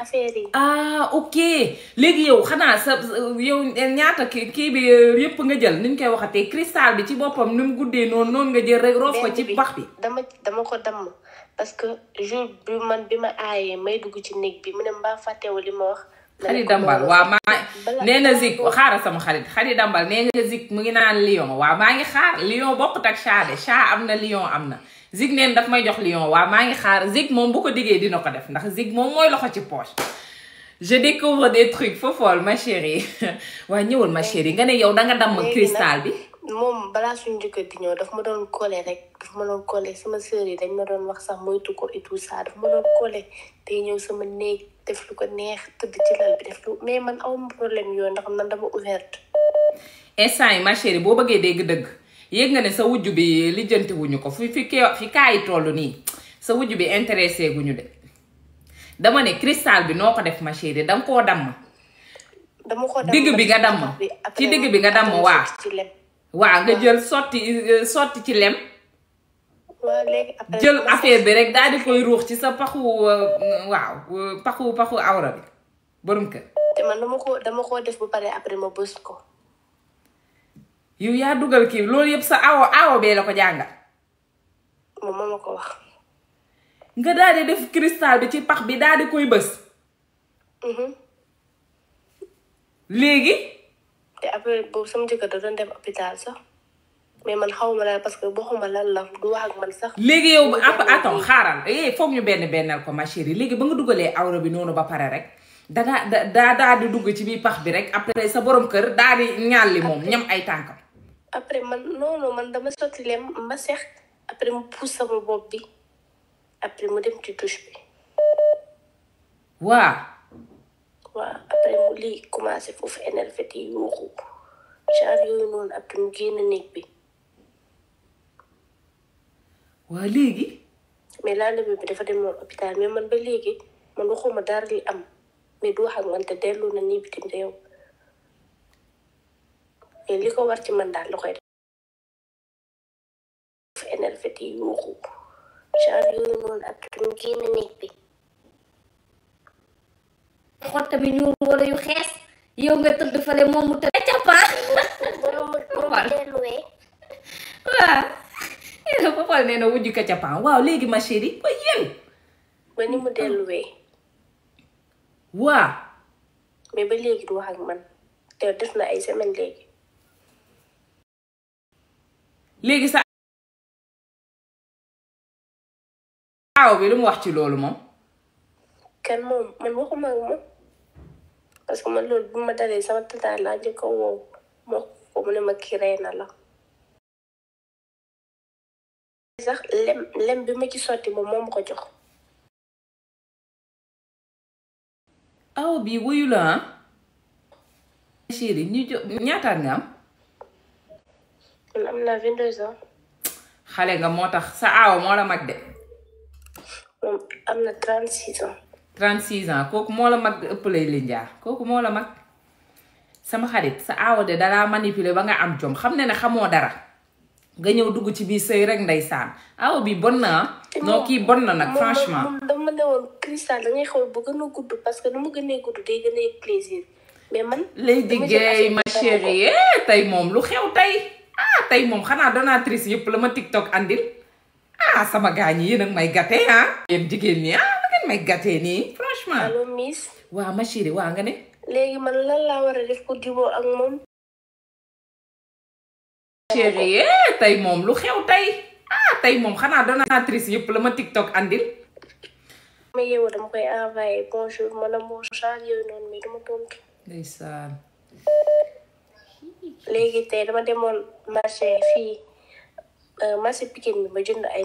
affaire yi. ah ok léegi yow xanaa sa yow ñaata kii bi yëpp nga jël ni ñu koy waxatee cristal bi ci boppam ni mu guddee noonu nga jël rek roof ko ci bax bi. dama ko damm parce que jour bi ma aayee may dugg ci néeg bi mu ne mbaa fàttewu li ma wax. xarit dambal waaw maa nee na Zik xaaral sama xarit dambal nee nga Zik mu ngi naan lion waaw maa ngi xaar lion bokkut ak chat de chat am na lion am na Zik neen daf may jox lion waaw maa ngi xaar Zik moom bu ko diggee dina ko def ndax Zik moom mooy loxo ci poche. je découvre des trucs fofool ma chérie waaw ñëwal ma chérie nga ne yow danga damm cristal bi. moom balaa suñu jëkkër di ñëw daf ma doon collé rek daf ma doon collé sama sœur yi dañ ma doon wax sax moytu ko et tout ça daf ma doon collé tey ñëw sama néeg def lu ko neex tëdd ci lal bi def lu mais man awma problème yooyu ndax man dama ouverte. instant yi ma chérie boo bëggee dégg dëgg yéeg nga ne sa wujju bi lijjanti wuñu ko fi kaa yi toll nii sa wujju bi intéressé guñu de dama ne cristal bi noo ko def ma chérie danga koo damm. dama ko damm digg bi nga damm ci digg bi nga damm waa nga jël sotti ci lem. waaw léegi jël affaire bi rek daal di koy ruux ci sa paxu waaw paxu awra bi borom kër. te man dama ko def bu pare après ma bës ko. yow yaa dugal kii loolu yëpp sa awo bee la ko jàngal. moom moo ma ko wax. nga daal di def cristal bi ci pax bi daal di koy bës. léegi. te après boobu sama jëkkër da doon dem hôpital sax mais man xawma la parce que bokkuma lan la du wax ak man sax. léegi yow attends xaaral foog ñu bennal ko ma chérie léegi ba nga dugalee awra bi noonu ba pare rek daa daal di dugg ci biir pax bi rek après sa borom kër daal di ñàlli moom ñam ay tànkam. après man man dama sotti lem ma seex après mu pousse sama bopp bi après mu dem ci douche bi. waaw après mu lii commencé foofu énervé di yuuxu genre yooyu noonu après mu génn néeg bi. waa léegi. mais lendemain bi dafa demoon hôpital mais man ba léegi man waxuma dara li am mais du wax ak man te dellu na nii bitim réew mais li ko war ci man daal la koy def. foofu énervé di yuuxu genre yooyu noonu après mu génn néeg bi. xott bi ñuul wala yu xees yow nga tëdd fale moom mu tëdd capaan waaw Fapal nee na wujju ka capaan waaw léegi ma chérie ba yéen ba ni mu delluwee waaw mais ba léegi du wax ak man te def na ay semaine léegi sa aaw bi lu mu wax ci loolu moom kan moom man waxuma ak moom parce que man loolu bu ma dalee sama tata laa njëkk a woo moo ko mu ne ma kii rey na la sax lem bi ma ci sotti moom moo ma ko jox. aaw bi wuyu la ah chérie ñaataat nga am. man am naa 22 ans. xale nga moo tax sa aaw moo la mag de. moom am na 36 ans. 36 ans kooku moo la mag ëpp lay linjaar kooku moo la mag sama xarit sa aawa de dalaa manipuler ba nga am jom xam ne xamoo dara nga ñëw dugg ci biir sëy rek ndeysaan aawa bi bon na non kii bon na nag franchement. moom dama ne woon cristal da ngay xool bu gën a gudd parce que nu mu gënee gudd day gën a yëg plaisir mais man. lay diggéey ma chérie tey moom lu xew tey tey moom xanaa donatrice yëpp la ma TikTok andil sama gaañ yi yéen ak may gâté yéen jigéen ñi may gâté nii franchement. allo Miss. waaw ma chérie waa nga ne. léegi man lan laa war a def pour jubóo ak moom. chérie tey moom lu xew tey tey moom xanaa donatrice yëpp la ma TikTok andil. ma yeewoo dama koy envoyé bonjour madame bonjour yooyu noonu mais dama tontu. ndeysaan. léegi tey dama demoon marché fii marché Pikine bi ma jënd ay.